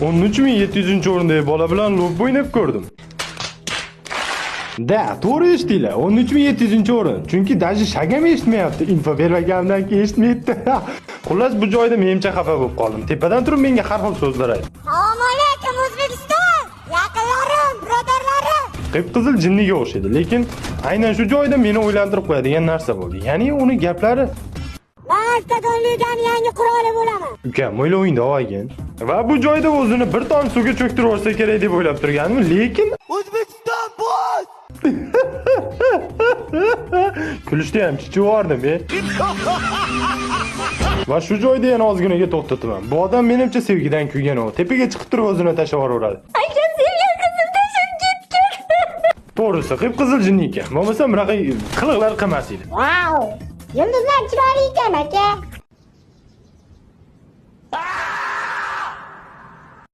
13 700-o'rindagi bola bilan lobbi o'ynab ko'rdim. Да, to'g'ri eshitdinglar. 13 700-o'rin. Chunki даже шаг ham eshitmayapti. Info bermaganimdan keyin eshitmayapti. Xullas, bu joyda menimcha xafa bo'lib qoldim. Tepadan turib menga har xil so'zlar aytdi. Assalomu alaykum, O'zbekiston! Yaqinlarim, birodarlarim! Qip-qizil jinniga o'xshaydi, lekin aynan shu joyda meni o'ylantirib qo'yadigan narsa bo'ldi. Ya'ni uni gaplari Man Oktagon Ligani yangi qiroli bo'laman. Ukam, o'ylovingda olgin. Va bu joyda o'zini bir tom suvga cho'ktirib yuborsa kerak deb o'ylab turgandim, lekin O'zbekiston boz! Kulishda ham chichib yubordim, e. Va shu joyda yana ozginaga to'xtataman. Bu odam menimcha sevgidan kuygan u. Tepaga chiqib turib o'zini tashlab yuboraveradi. Akam, sevgan qizim tashlab ketgan. To'g'risi, qip-qizil jinni ekan. Bo'lmasa bunaqa qiliqlar qilmas edi. Vau! Yulduzlar chiroyli ekan, aka.